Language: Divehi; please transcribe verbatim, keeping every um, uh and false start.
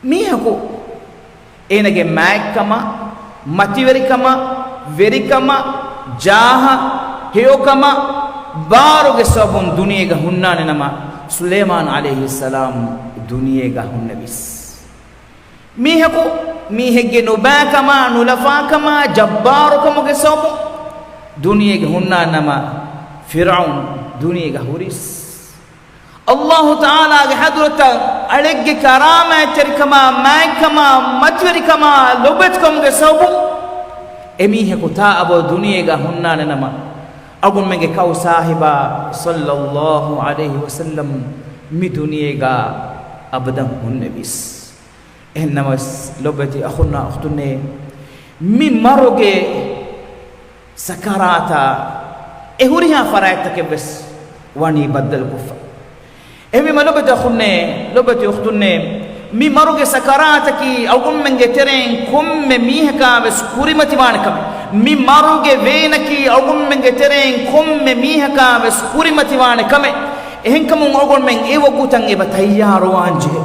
މީހަކު އޭނަގެ މާތްކަމާ، މަތިވެރިކަމާ، ވެރިކަމާ، ޖާހަ، ހެޔޮކަމާ، ބާރުގެ ސަބަބުން ދުނިޔޭގަ ހުންނާނެ ނަމަ، ސުލައިމާނު ޢަލައިހިއްސަލާމް ދުނިޔޭގަ ހުންނެވިސް. މީހަކު މީހެއްގެ ނުބައިކަމާ، ނުލަފާކަމާ، ޖައްބާރުކަމުގެ ސަބަބުން ދުނިޔޭގަ ހުންނާނެ ނަމަ، ފިރްޢައުން ދުނިޔޭގަ ހުރިސް. އައްލާހު ތަޢާލާގެ ޙަޟްރަތަށް އަޅެއްގެ ކަރާމާތްތެރިކަމާ، މާތްކަމާ، މަތިވެރިކަމާ، ލޮބުވެތިކަމުގެ ސަބަބުން އެމީހަކު ތާ އަބަދު ދުނިޔޭގަ ހުންނާނެ ނަމަ، އަޅުގަނޑުމެންގެ ކައު ސާހިބާ ޞައްލައްލާހު ޢަލައިހި ވަސައްލަމް މި ދުނިޔޭގަ އަބަދަށް ހުންނެވިސް. އެހެންނަމަވެސް، ލޮބުވެތި އަޚުންނާ އުޚްތުންނޭ، މި މަރުގެ ސަކަރާތާ އެ ހުރިހާ ފަރާތްތަކެއް ވެސް ވަނީ ބައްދަލުކޮށްފަ. އެހެންވީމަ ލޮބުވެތި އަޚުންނޭ، ލޮބުވެތި އުޚްތުންނޭ، މި މަރުގެ ސަކަރާތަކީ އަޅުގަނޑުމެންގެ ތެރެއިން ކޮންމެ މީހަކާ ވެސް ކުރިމަތިވާނެ ކަމެއް. މި މަރުގެ ވޭނަކީ އަޅުގަނޑުމެންގެ ތެރެއިން ކޮންމެ މީހަކާ ވެސް ކުރިމަތިވާނެ ކަމެއް. އެހެންކަމުން އަޅުގަނޑުމެން އެ ވަގުތަށް އެބަ ތައްޔާރުވާން ޖެހޭ.